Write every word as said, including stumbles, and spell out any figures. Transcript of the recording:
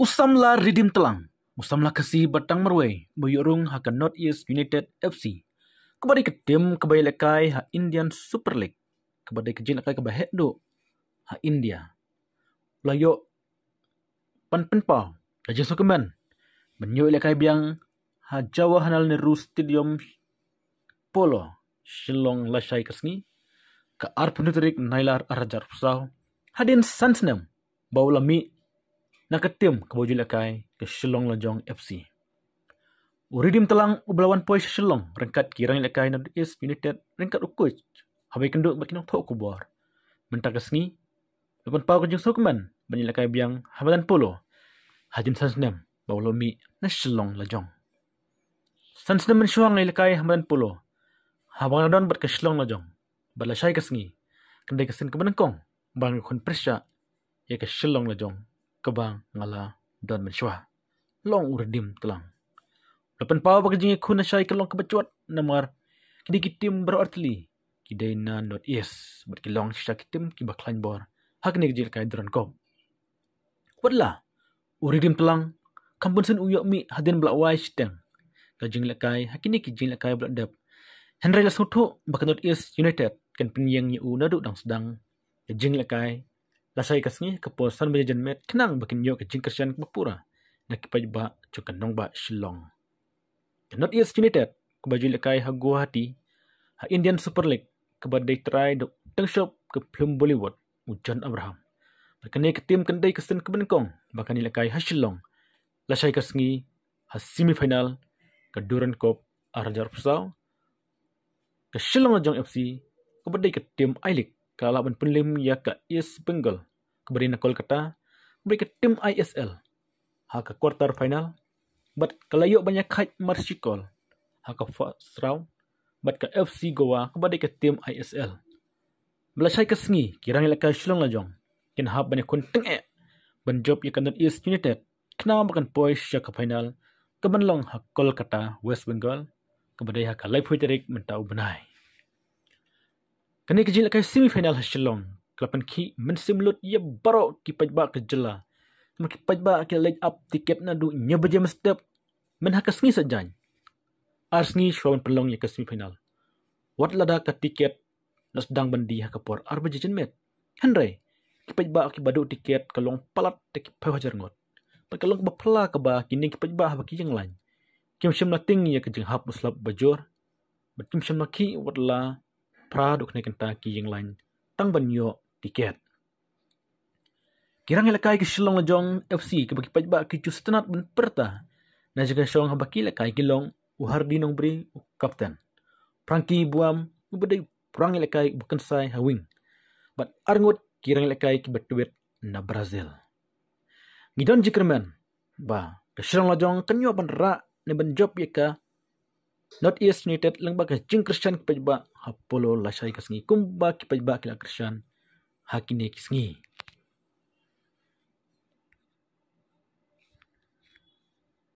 U samla Redeem Tlang, u samla Khasi ba tang marwei, ba ïoh rung ha ka North East United F C, kaba dei ka tim kaba ïalehkai ha Indian Super League, kaba dei ka jingïalehkai kaba heh duh ha India, u la ïoh ban pynpaw ka jingsngewkmen ban ïoh ïalehkai biang ha Jawaharlal Nehru Stadium, Polo, Shillong, lashai ka sngi ka arphew tarik Nailar arhajar arphew saw, hadien san snem ba u la mih na ka tim kaba u ju ïalehkai, ka Shillong Lajong F C. U Redeem Tlang, uba la wan poi sha Shillong ryngkat ki rangïalehkai North East United ryngkat u coach, haba ïakynduh bad ki nongthoh khubor mynta ka sngi, la pynpaw ka jingsngewkmen ban ïalehkai biang ha madan Polo hadien san snem ba u la mih na Shillong Lajong. San snem mynshuwa nga ïalehkai ha madan Polo, haba nga la don bad ka Shillong Lajong, bad lashai ka sngi kan dei ka sien kaba nyngkong ba nga khun pyrshah ïa ka Shillong Lajong kaba nga la don mynshuwa, long u Redeem Tlang. La pynpaw ba ka jingïakhun lashai ka long kaba jot namar ki dei ki tim baroh artylli ki dei na North East bad ki long shisha ki tim kiba khlaiñ bor ha kane ka jingïalehkai Durand Cup. Wat la u Redeem Tlang kam pynshai u ïoh mih hadien ba la wai shiteng ka jingïalehkai ha kine ki jingïalehkai ba la dep, hynrei la sngewthuh ba ka North East United kan pynïeng ïa u naduh dang sdang ka jingïalehkai lashai ka sngi ka por san baje janmiet, khnang ba kin ïoh ka jingkyrshan kaba pura na ki paidbah jong ka nongbah Shillong. Ka North East United, kaba ju ïalehkai ha Guwahati ha Indian Super League, kaba dei trai da u tengshop ka phlim Bollywood, u John Abraham. Bad kane ka tim kan dei ka sien kaba nyngkong ba kan ïalehkai ha Shillong lashai ka sngi ha semi final ka Durand Cup arhajar arphew saw. Ka Shillong Lajong F C, kaba dei ka tim I-League, ka la lah ban pynlem ïa ka East Bengal, kaba dei na Kolkata, kaba dei ka tim I S L, ha ka quarter final, bad ka la ïoh ban ïakhaid marshikol ha ka first round bad ka F C Goa, kaba dei ka tim I S L. Ba lashai ka sngi ki rangïalehkai Shillong Lajong kin hap ban ïakhun tyngeh ban jop ïa ka North East United, khnang ba kan poi sha ka final kaban long ha Kolkata, West Bengal, kaba dei ha ka laiphew tarik mynta u bnai. Kane ka jingïalehkai semi final ha Shillong ka la pynkhih mynsiem lut ïa baroh ki paidbah ka jylla, namar ki paidbah ki la leit ap tiket naduh hynñiew baje mynstep, myn ha ka sngi Saitjaiñ, ar sngi shuwa ban pynlong ïa ka semi final. Wat lada ka tiket la sdang ban die ha ka por ar baje janmiet, hynrei ki paidbah kiba duh tiket ka long palat da ki phew hajar ngut. Bad ka long kaba phylla kaba kine ki paidbah haba ki ïeng lain kim shym la tieng ïa ka jinghap u slap ba jur, bad kim shym la khih wat la phra haduh khyndai kynta ki ïeng lain tang ban ïoh tiket. Ki rangïalehkai ka Shillong Lajong F C, kiba ki paidbah ki ju sngewtynnad ban pyrta na jaka shong haba ki ïalehkai, ki long u Hardy Nongbri, u kapten, Frankie Buam, uba dei u rangïalehkai uba kynsai ha wing, bad arngut ki rangïalehkai kiba tbit na Brazil. Ngi don jingkyrmen ba ka Shillong Lajong kan ïoh ban rah ne ban jop ïa ka North East United lyngba ka jingkyrshan ki paidbah ha Polo lashai ka sngi, kumba ki paidbah ki la kyrshan ha kine ki sngi.